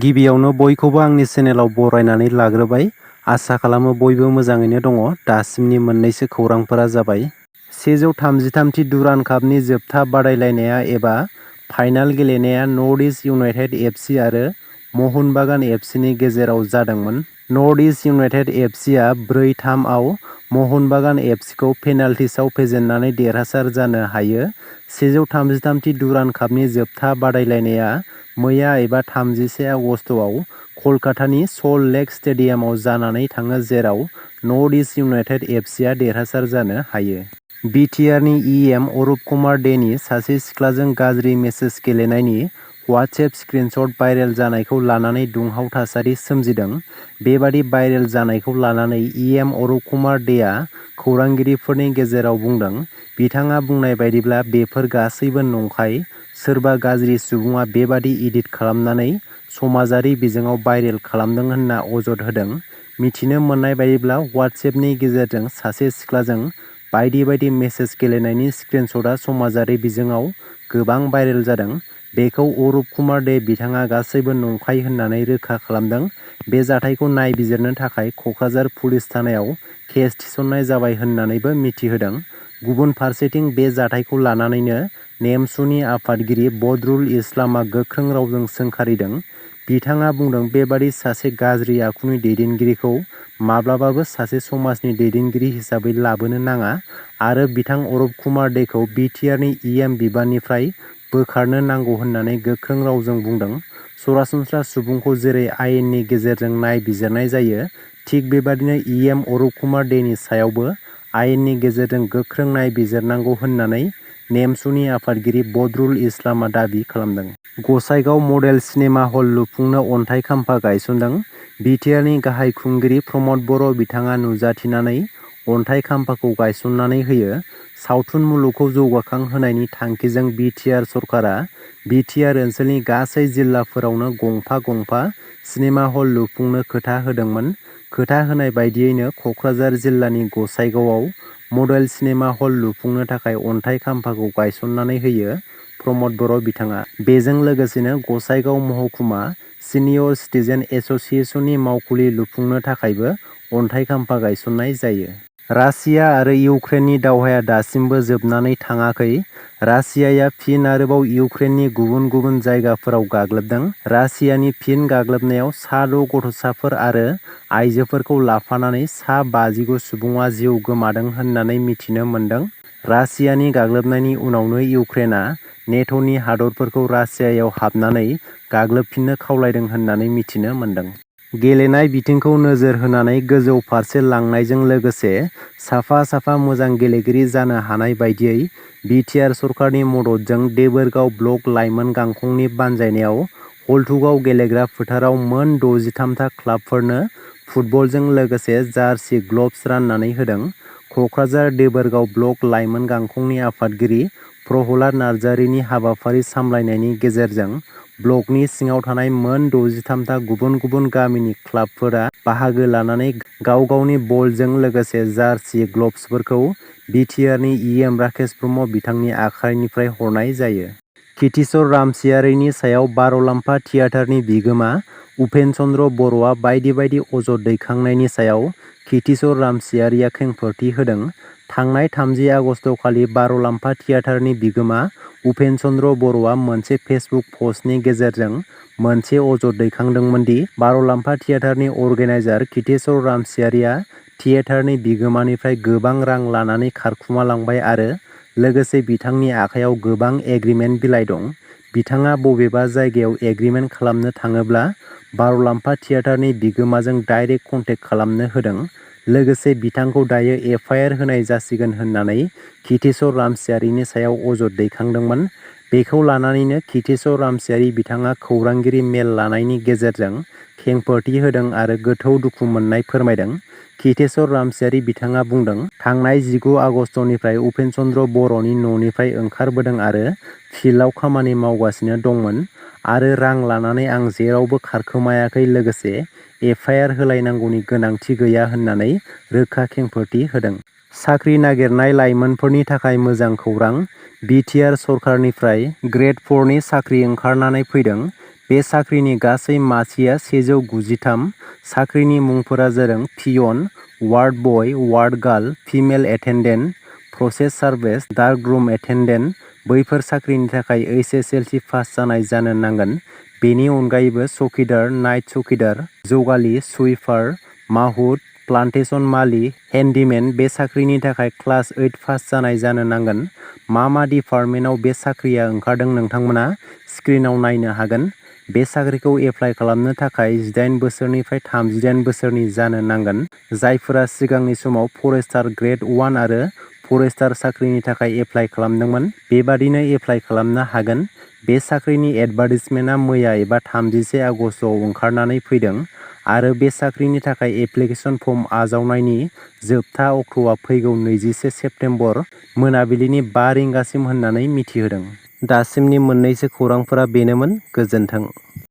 गिबियावनो बयखौबो आंनि चेनेलाव बरायनानै लाग्रोबाय। आसा खालामो बयबो मोजाङैनो दङ। दासिमनि मोननैसो खौरांफोरा जाबाय 133थि दुरान्ड कापनि जोबथा बादायलायनाया एबा फाइनाल गेलेनाया नर्थ इस्ट इउनाइटेड एफसि आरो महन बागान एफसिनि गेजेराव जादोंमोन। नर्थ इस्ट इउनाइटेड एफसिआ 4-3 आव महन बागान एफसिखौ पेनाल्टिसआव फेजेननानै देरहासार जानो हायो। 133थि दुरान्ड कापनि जोबथा बादायलायनाया मैया एबा 31 आगस्तआव कलकातानि सल्ट लेक स्टेडियामाव जानानै थाङो, जेराव नर्थ इस्ट इउनाइटेड एफसिआ देरहासार जानो हायो। BTRनि अरुप कुमार डेनि सासे सिख्लाजों गाज्रि मेसेज गेलेनायनि वाट्सएप स्क्रिनशट भाइरेल जानायखौ लानानै दुंहाव थासारि सोमजिदों। बेबादि भाइरेल जानायखौ लानानै अरुप कुमार डेआ खौरांगिरिफोरनि गेजेराव बुंदों, बिथाङा बुंनाय बायदिब्ला बेफोर गासैबो नंखाय। सोरबा गाज्रि सुबुङा बेबादि एडिट खालामनानै समाजारि बिजोङाव भाइरेल खालामदों होनना अजद होदों। मिथिनो मोननाय बायदिब्ला वाट्सएपनि गेजेरजों सासे सिख्लाजों बायदि बायदि मेसेज गेलेनायनि स्क्रिनशटआ समाजारि बिजोङाव गोबां भाइरेल जादों। बेखौ अरुप कुमार डे बिथाङा गासैबो नंखाय होननानै रोखा खालामदों। बे जाथायखौ नायबिजिरनो थाखाय कक्राझार पुलिस थानायाव केस थिसननाय जाबाय होननानैबो मिथिहोदों। गुबुन फारसेथिं बे जाथायखौ लानानैनो नेमसुनि आफादगिरि बदरुल इस्लामआ गोख्रों रावजों सोंखारिदों। बिथाङा बुंदों, बेबादि सासे गाज्रि आखुनि दैदेनगिरिखौ माब्लाबाबो सासे समाजनि दैदेनगिरि हिसाबै लाबोनो नाङा आरो बिथां अरुप कुमार डेखौ BTRनि बिबाननिफ्राय बोखारनो नांगौ होननानै गोख्रों रावजों बुंदों। सरासनस्रा सुबुंखौ जेरै आयेननि गेजेरजों नायबिजिरनाय जायो, थिग बेबादिनो अरुप कुमार डेनि सायावबो आयेननि गेजेरजों गोख्रों नायबिजिरनांगौ होननानै नेमसुनि आफादगिरि बदरुल इस्लामआ दाबि खालामदों। गसाइगाव मडेल सिनेमा हल लुफुंनो अन्थाइ खाम्फा गायसनदों। BTRनि गाहाय खुंगिरि प्रमद बर' बिथाङा नुजाथिनानै अन्थाइ खाम्फाखौ गायसननानै होयो। सावथुन मुलुगखौ जौगाखां होनायनि थांखिजों BTR सरकारा BTR ओनसोलनि गासै जिल्लाफोरावनो गंफा गंफा सिनेमा हल लुफुंनो खोथा होदोंमोन। खोथा होनाय बायदियैनो कक्राझार जिल्लानि गसाइगावआव मडेल सिनेमा हल लुफुंनो थाखाय अन्थाइ खाम्फाखौ गायसननानै होयो प्रमद बर' बिथाङा। बेजों लोगोसेनो गसाइगाव महकुमा सिनियर सिटिजेन एस'सिएशननि मावखुलि लुफुंनो थाखायबो अन्थाइ खाम्फा गायसननाय जायो। रासिया आरो इउक्रेननि दावहाया दासिमबो जोबनानै थाङाखै। रासियाया फिन आरोबाव इउक्रेननि गुबुन गुबुन जायगाफोराव गाग्लोबदों। रासियानि फिन गाग्लोबनायाव सा 6 गथ'साफोर आरो आइजोफोरखौ लाफानानै सा 59 सुबुङा जिउ गोमादों होननानै मिथिनो मोन्दों। रासियानि गाग्लोबनायनि उनावनो इउक्रेनआ नेट'नि हादरफोरखौ रासियायाव हाबनानै गाग्लोबफिननो खावलायदों होननानै मिथिनो मोन्दों। गेलेनाय बिथिंखौ नोजोर होनानै गोजौ फारसे लांनायजों लोगोसे साफा साफा मोजां गेलेगिरि जानो हानाय बायदियै BTR सरकारनि मददजों देबोरगाव ब्लक लाइमोन गांखंनि बानजायनायाव हलथुगाव गेलेग्रा फोथाराव मोन 63था क्लाबफोरनो फुटबलजों लोगोसे जार्सि ग्लभ्स राननानै होदों। कक्राझार देबोरगाव ब्लक लाइमोन गांखंनि आफादगिरि प्रहलाद नार्जारिनि हाबाफारि सामलायनायनि गेजेरजों ब्लकनि सिङाव थानाय मोन 63था गुबुन गुबुन गामिनि क्लाबफोरा बाहागो लानानै गाव गावनि बलजों लोगोसे जार्सि ग्लभ्सफोरखौ BTRनि राकेश ब्रह्म बिथांनि आखाइनिफ्राय हरनाय जायो। कितिशर रामसियारिनि सायाव बार'लाम्फा थियेटारनि बिगोमा उपेन चन्द्र बर'आ बायदि बायदि अजद दैखांनायनि सायाव कितिशर रामसियारिया खेंफोरथि होदों। थांनाय 30 आगस्तखालि बार'लाम्फा थियेटारनि बिगोमा उपेन चन्द्र बर'आ मोनसे फेसबुक पस्टनि गेजेरजों मोनसे अजद दैखांदोंमोन दि बार'लाम्फा थियेटारनि अर्गेनाइजार कितिशर रामसियारिया थियेटारनि बिगोमानिफ्राय गोबां रां लानानै खारखुमालांबाय आरो लोगोसे बिथांनि आखायाव गोबां एग्रिमेन्ट बिलाइ दं। बिथाङा बबेबा जायगायाव एग्रिमेन्ट खालामनो थाङोब्ला बार'लाम्फा थियेटारनि बिगोमाजों डाइरेक्ट कन्टेक्ट खालामनो होदों। लोगोसे बिथांखौ दायो FIR होनाय जासिगोन होननानै कितिशर रामसियारिनि सायाव अजद दैखांदोंमोन। बेखौ लानानैनो कितिशर रामसियारि बिथाङा खौरांगिरि मेल लानायनि गेजेरजों खेंफोरथि होदों आरो गोथौ दुखु मोननाय फोरमायदों। कितिशर रामसियारि बिथाङा बुंदों, थांनाय 19 आगस्तनिफ्राय उपेन चन्द्र बर'नि न'निफ्राय ओंखारबोदों आरो फिल्डआव खामानि मावगासिनो दंमोन आरो रां लानानै आं जेरावबो खारखोमायाखै, लोगोसे FIR होलायनांगौनि गोनांथि गैया होननानै रोखा खेंफोरथि होदों। साख्रि नागिरनाय लाइमोनफोरनि थाखाय मोजां खौरां। BTR सरकारनिफ्राय ग्रेड 4 नि साख्रि ओंखारनानै फैदों। बे साख्रिनि गासै मासिया 193। साख्रिनि मुंफोरा जादों पियन, वार्ड बय, ward girl, female attendant, process service, dark room attendant. बैफोर साख्रिनि थाखाय HSLC पास जानाय जानो नांगोन। बेनि अनगायैबो चौकीदार, नाइट चौकीदार, जगालि, सुइपार, माहुत, प्लान्टेसन मालि, हेन्डीमेन बे साख्रिनि थाखाय क्लास 8 पास जानाय जानो नांगोन। मा डिपार्टमेन्टआव बे साख्रिया ओंखारदों नोंथांमोना स्क्रिनाव नायनो हागोन। बे साख्रिखौ एप्लाइ खालामनो थाखाय 18 बोसोरनिफ्राय 38 बोसोरनि जानो नांगोन। जायफोरा सिगांनि समाव फरेस्टार ग्रेड 1 आरो फरेस्टार साख्रिनि थाखाय एप्लाइ खालामदोंमोन बेबादिनो एप्लाइ खालामनो हागोन। बे साख्रिनि एडभार्टिजमेन्टआ मैया एबा 31 आगस्तआव ओंखारनानै फैदों आरो बे साख्रिनि थाखाय एप्लिकेसन फर्म आजावनायनि जोबथा अक्ट'आ फैगौ 21 सेप्तेम्बर मोनाबिलिनि 5 रिंगासिम होननानै मिथिहोदों। दासिमनि मोननैसो खौरांफोरा बेनोमोन। गोजोन्थों।